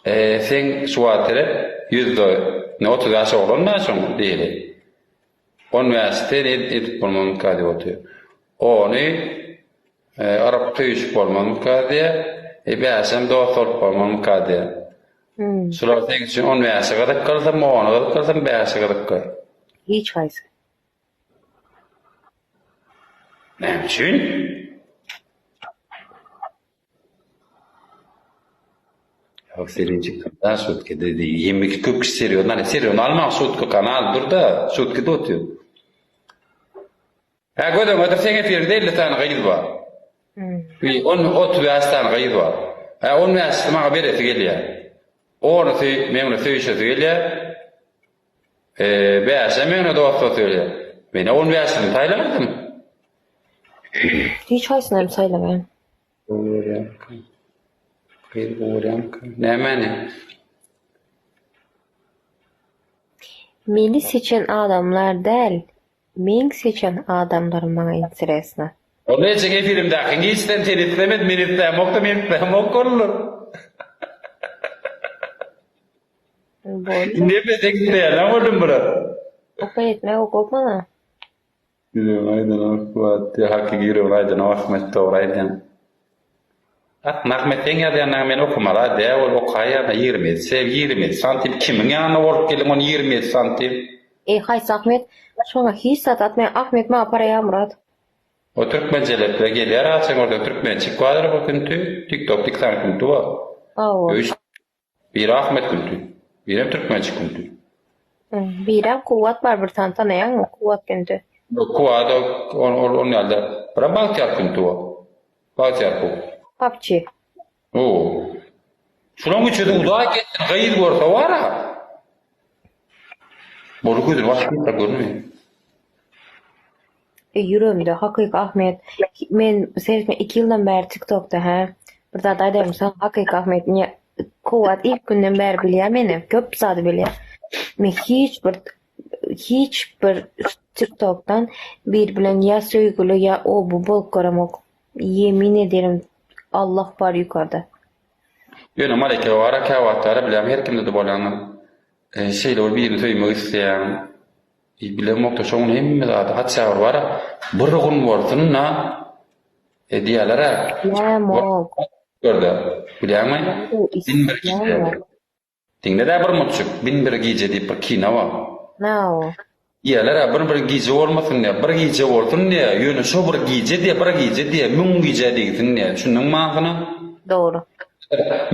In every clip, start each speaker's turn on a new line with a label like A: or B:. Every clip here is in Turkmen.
A: Seň şu wagt seret, ýüzde ine 35 oglan da şoň diýeli. 15 sen edip bolmazmyka diýip otyr. Ony yryp söýüşip bolmazmyka diýýär. E bäşem dost bolup bolmazmyka diýýär. Şular seň üçin on bäşi gyzyk kylsyn, ony gyzyk kylsyn, bäşi gyzyk kyl.
B: Hiç haýsy.
A: Näme üçin? Ýok, Selinjik da şutka dedi. 22 köp kişi serýozny alýar. Serýozny almaň şutka kanal dur-da, şutka-da otyr. Hä göz öňüňe getir seň efiriňde 50 sany gyz bar. Bir on 35 sany gyz bar. Hä on bäşisi maňa beresi gelýär. Onusy meň bilen söýüşesi gelýär. Bäşem meň bilen dost bolsa gelýär. Men-ä on bäşisini saýlardym.
B: Hiç haýsyny hem saýlamaýan.
A: Gowy görýärmikä? Gyz gowy görýärmikä? Nämäni?
B: Meni seçen adamlar däl, meň seçen adamlarym maňa interesno.
A: Ol näçe efirimdäki giçden seni islemedi, men islämokda, men islämok boldy.
B: Boldy.
A: Indi hemme seň isleýänleň boldum bular.
B: Oka etme okop maňa.
A: Ýüregini aýdanok Kuwat ýa hakyky ýüregini aýdanok Ahmet dogry aýdýaň. Aslynda Ahmet seň ýazýanlaňy men okamala dä ol okaýýada 27 sev 27 santim kimiň ýanynda bolup geldiň ony 27 santim.
B: Eý haýsy Ahmet şoňa hiç zat atmaýaň Ahmet maňa para Ýagmyrat.
A: O türkmen jelepler gelýär haçan görseň türkmençik bardyr bu künti tik tok dik sany künti bar.
B: Hawa.
A: Biri Ahmet Künti. Birem türkmençi Künti.
B: Birem Kuwwat bar bir sany tanaýaňmy Kuwwat Künti.
A: Ýok Kuwwat ol ol ol ýaly däl. Birem Bagtyýar Künti bar. Bagtyýar Ku.
B: Papçy.
A: Hawa. Şulaň üçüsi uzaý ketsin gyz görse bara. Boly gözüni başga hiç zat görmeýär.
B: Eý ýüregimde hakyky Ahmet men seretme iki ýyldan bäri tiktokda hä bir zat aýdaýmy saňa hakyky Ahmet ine Kuwwat ilk günden bäri bilýär meni köp zady bilýär men hiç bir hiç bir tiktokdan biri bilen ýa söýgüli ýa o bu bolup göremok ýemin ederim Allah bar ýukarda.
A: Ýöne Maleke bara käwagtlara bilýäň her kimde-de bolýandyr şeýle bir birini söýmek isleýäň Eý bilemokda şoň hemme zady haçja bir bara bir gün bolsun-da e diýýäler-ä.
B: Bilemok.
A: Görde. Bilýäňmi? 1001 gije. Diňle-dä bir mutjyk. 1001 gije diýip bir kino bar.
B: Nao.
A: Diýýäler-ä bir bir gije bolmasyn diýýä. Bir gije bolsun diýýä. Ýöne şo bir gije diýýä, bir gije diýýä, müň gijä degsin diýýä. Düşündiňmi manysyna?
B: Dogry.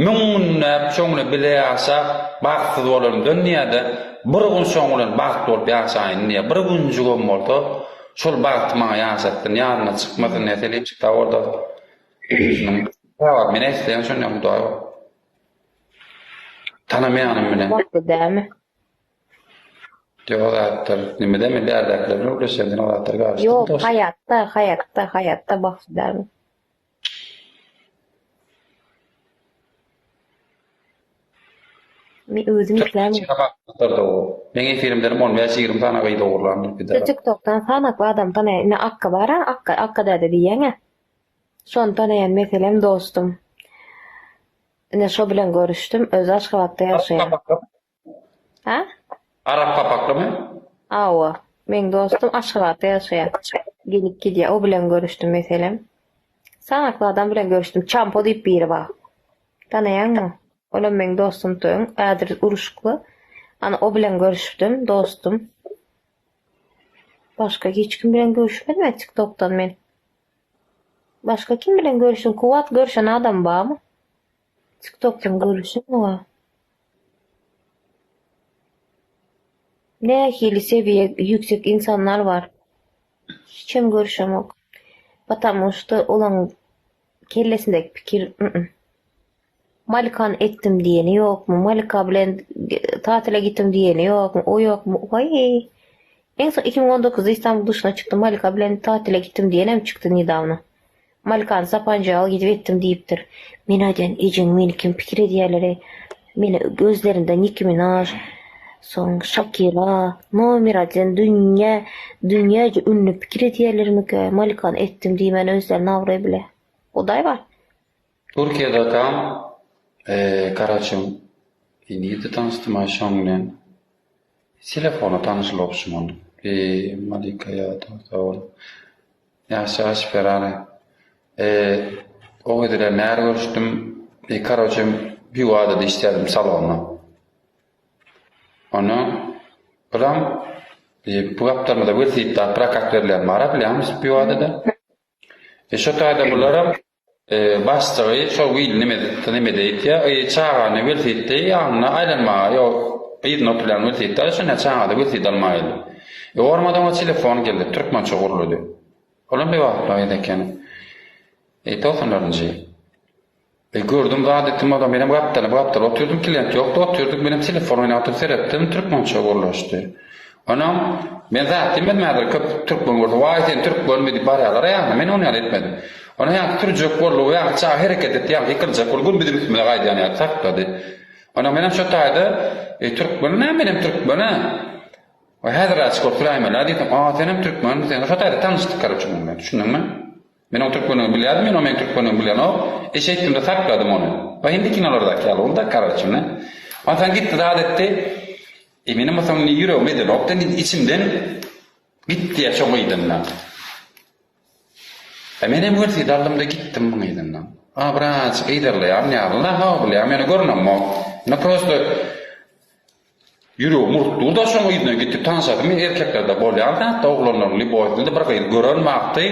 A: Müň günläp şoň bilen bile ýaşap, bagtsyz bolanymdan diýýär-de, bir gün şoň bilen bagtly bolup ýaşaýyn diýýär. Bir günjügem bolsa, şol bagty maňa ýaşatsyn, ýadyndan çykmasyn diýýär. Selimjik sag bol dost. Käwagt men isleýän şondan Hudaý bar. Tanamaýanym bilen.
B: Bagtly dälmi?
A: Ýok zatlar. Nimede men bärdäkiler bilen gürleşýän, sen o zatlary garyşdyrma
B: Ýok,
A: dost.
B: haýatda, haýatda, haýatda bagtly dälmi? Men özüm islämok.
A: Meň efirimdenem on bäş-ýigrimi sany gyz ogurlandyr pidara.
B: Şu tiktokdan sanakly adam tanaýan ine Akga bar-a Akga Akga däde diýýäň-ä. Şony tanaýan meselem dostum. Ine şo bilen görüşdim. Özi Aşgabatda ýaşaýar. Hä?
A: Arap papaklymy?
B: Hawa. Meň dostum Aşgabatda ýaşaýar. Gelip gidýär. O bilen görüşdim meselem. Sanakly adam bilen görüşdim. Çampo diýip biri bar. Tanaýaňmy? Olam meň dostumdy öň. Häzir uruşykly. Ana o bilen görüşipdim, dostum. Başga hiç kim bilen görüşmedim men TikTokdan men. Başga kim bilen görüşdiň? Kuwwat görüşen adam barmy? Tiktokdan görüşen bar. Nähili sewiýe ýüksek insanlar bar. Hiçem görüşemok. Потому что olaň kellesindeki pikir Malikany etdim diýeni ýokmy, Malika bilen tatile gitdim diýeni ýokmy, o ýokmy, waý. Iň soň 2019-da Istanbul duşuna çykdy, Malika bilen tatile gitdim diýenem çykdy nedawno. Malikany Sapanjyga gidip etdim diýipdir. Men aýdýan, ejeň meni kim pikir edýärler-eý? Meni gözlerinde Nicki Minaj, soň Şakira, nomer odin dünýä, dünýäce ünlü pikir edýärlermikä? Malikany etdim diýmän özlerine abraý bile. Hudaý bar.
A: Türkiýedekam, karoçe. Nirde tanyşdym-aý şoň bilen? Telefona tanyşylypşym ol. Eý, Malika ýa-da sag bol. Ýagşy ýaş Ferrari. Eee, o gyz bilen näre görüşdim? E, karoçe, Biwadada işlärdim salonda. Onda bulam e, bu gapdalymyzda welosiped prokat berilýän bar-a bilýäňmi Biwadada? E, şo taýda bularam Başlygy şol wili neme nemede ýetýär, y çagany welosipedde ýanyna aýlanmaga, ýok, yzyna oturýan welosiped al, şonda çaga-da welosiped almaga geldi. E, ormada oňa telefon geldi, türkmençe gürledi. Olam bir wagtlar gyz eken. E, togsanlarynjy ýyl. E, gördüm, zat etdim, o-da menem gapdala, bu gapdala oturdym, klient ýokdy, oturdym, menem telefon oýnap oturyp seretdim, türkmençe gürleşdi. Onam men zat diýmedim häzir köp türkmen görse waý sen türkmenmi diýip barýalar ýanyna men ony ýaly etmedim. Onam ýaňky sürjek boldy bu ýaňky çaga hereket etdi ýaňky ýykyljak boldy gün biziň üstümize gaýdýan ýaly saklady. Onam menem şo taýda eý türkmen nä menem türkmen-ä. Waý häzir açyk bolup süräýmeli-ä diýsem a senem türkmenmi sen şo taýda tanyşdyk karoçe muň bilen düşündiňmi? Men oň türkmenligini bilýärdim ýöne o meň türkmenligimi bilenok. E şeýtdim-de sakladym ony. O hindi kinolardaky ýaly boldy-da karoçe ine. Onsoň gitdi zat etdi. E menem bolsam indi ýüregim edenokda indi içimden git diýýär şoň yzyndan. E menem welosiped aldym-da gitdim muň yzyndan. A birazajyk yzarlaýaryn ýaly-la, hawa bilýän ýöne görünemok. Ine prosto ýüregim urup dur-da şoň yzyndan gitip tanşasym erkeklerde bolýan zat-da oglanlaryň lýuboýsynda bir gyzy gören wagty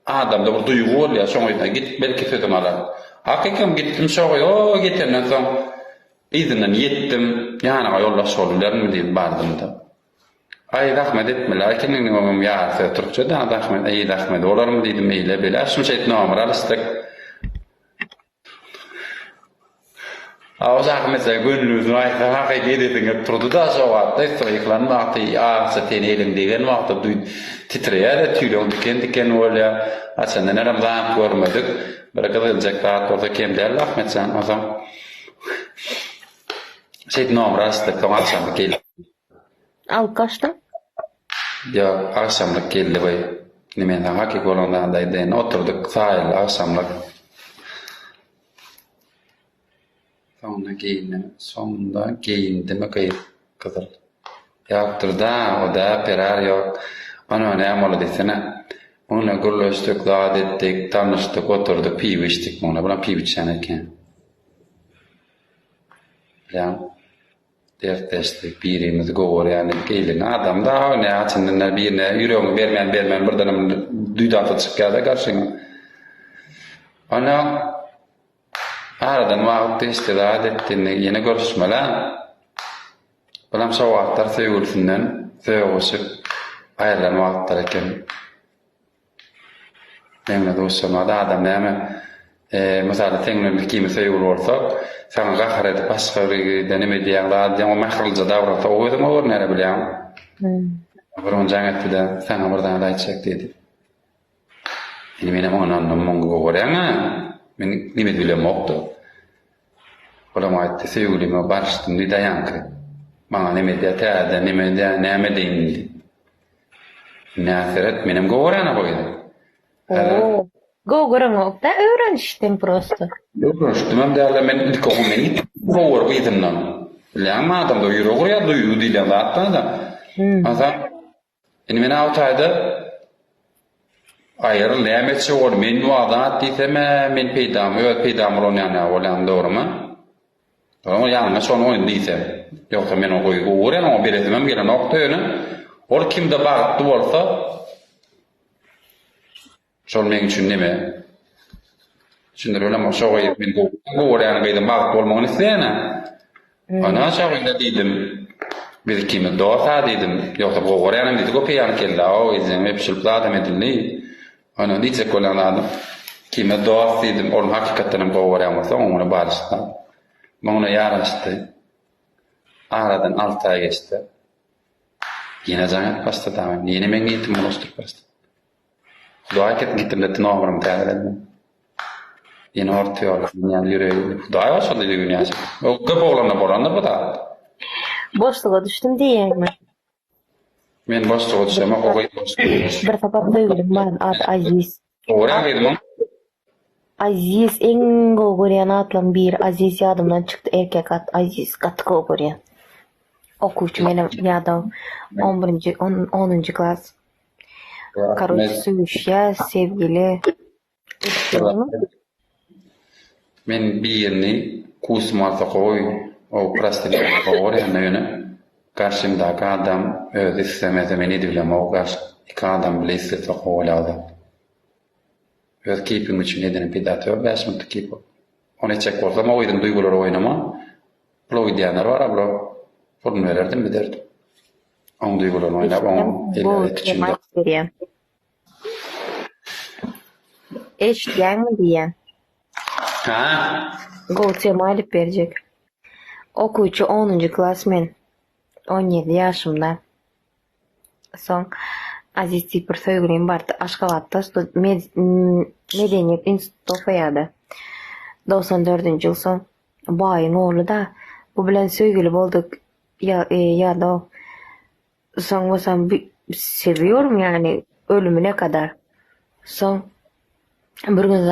A: adamda bir duýgy bolýar şoň yzyndan gidip belki sözüňi alar. Hakykam gitdim şo gyz o ýetenden soň Yzyndan ýetdim, ýanyňa ýoldaş bolubilermi diýip bardym-da. Aý, zahmet etmeli ekeniň oňam ýarysy türkçe-dä, zahmet, eý, zahmet bolarmy diýdim, eýle-beýle, şunça edip nomer alyşdyk. A o zahmete gönlümiziň aýtsa hakyky edesiň gelip turdy-da şo wagtda, üstüňe ýykylan wagty, agça seni eliň degen wagty duý titreýär-de, tüýleň diken-diken bolýar. Haçandan bärem zat görmedik. Bir gyzyljak zat bolsa kem däldi Ahmetjan, onsoň. Şeýdip nomer açdyk, soň agşamlyk geldi.
B: Alyp gaçdyň?
A: Ýok, agşamlyk geldi bu. Indi men saňa hakyky bolan zady aýdaýyn. Oturdyk saýylda agşamlyk. Soňunda geýindim, soňunda geýindimi gyz, gyzyl. Ýokdur-da, o dä, perar ýok. Onda näme boldy diýsene. Muňla gürleşdik, zat etdik, tanyşdyk, oturdyk, piwo içdik muňla. Bulam piwo içýän eken. Bilýäň, dertleşdik, birimizi gowy görýän diýdik. Eýleni adam da, näme haçan birine ýüregiňi bermän, bermän birdenem duýdansyz çykýar-da garşyňa. Onda Aradan wagt geçdi, zat etdi, indi ýene görüşmeli-ä. Bulam şo wagtlar söýgülisinden sögüşip aýrylan wagtlar eken. Meň bilen duşuşamady adam näme, mysal seň bilen biz ikimiz söýgüli bolsak, saňa gahar edip başga biride neme edýäň, zat edýäň, o mähirlije davransa o özüňe görner bilýäňmi? Bir gün jaň etdi-de, saňa bir zat aýtjak diýdi. Indi menem ynandym muňa gowy görýäň-ä. Men neme bilemokdy. Olam aýtdy, söýgülime baryşdym diýdi ýaňky. Maňa neme edýär, täzeden neme edýär, näme edeýin diýdi. Nä seret, menem gowy görýän-ä bu gyzy.
B: Oo, gowy göreňok-da, öwrenişdiň prosto.
A: Öwrenişdimem däl-de, men ilki oňa men gitdim gowy görüp yzyndan. Bilýäňmi, adamda ýürek urýar, duýgy diýlen zat bar-da. Onsoň Indi men o taýda aýryl näme etjek ol men zat diýsem-ä men peýdamy öz peýdamy ulanýan ýaly bolýan dogrymy? Oňa ýalňyş ony oýun diýsem. Ýogsa men o goýy gowy görýän oňa beresimem gelenokdy ýöne ol kimde bagtly bolsa Şol meň üçin neme? Düşündir bilemok, şo gyz men gowy görýän gyzyň bagtly bolmagyny isleýän-ä. Ana şo gyza diýdim, biz ikimiz dos-a diýdim. Ýogsa gowy görýänem diýdi, köp ýany kellä o gyzyň öpüşilip zadam edildi. Ana diýjek bolýan zadym, ikimiz dost diýdim, ol hakykatdan hem gowy görýän bolsa oň bilen baryşsa. Muňa ýaraşdy. Aradan alty aý geçdi. Ýene jaň edip başlady agam. Ýene meň niýetimi bulaşdyryp başlady. Hudaý kesin gitdim de nomerymy täzeledim. Ýene orta ýolda ýa ýüregi Hudaý başlady düýn ýaşa. O köp oglanda bolandyr bu zat.
B: Boşluga düşdüm diýýäňmi?
A: Men boşluga düşemok, o gyz boşluga düşdi.
B: Bir sapar söýgülim bar, ady Aziz.
A: Görýän gyzmyň?
B: Aziz iň gowy görýän atlaryň biri Aziz ýadymdan çykdy erkek at Aziz gaty gowy görýän. Okuwçy menem ýadaw on birinji onunjy klas. Karoç söýüşýäs sevgili. Eşitdiňizmi?
A: Men birini kusum alsa gowy, o prostit gowy görýän ýöne garşymdaky adam özi islemese men edibilemok garşy iki adam bile islese gowy bolýar zat. Öz keýpiň üçin edene peýdasy ýok 5 minutlyk keýp ol. Ony etjek bolsam o gyzyň duýgulary oýnama. Pula gidýänler bar-a bular puluny bererdim giderdim. Oň duýgularyny oýnap oň
B: Gowy
A: elleri
B: tema
A: içinde.
B: aýdyp berýän. Eşitýäňmi diýýän.
A: Hä?
B: Gowy tema aýdyp berjek. Okuwçy onunjy klas men. 17 ýaşymda. Soň Aziz diýip bir söýgülim bardy. Aşgabatda stud med medeniýet institutda okaýardy. 94-nji ýyl soň baýyň ogly-da. Bu bilen söýgüli bolduk. Ýa ýa-da soň bolsam sewiyorum ýagny ölümine kadar. Soň bir gün.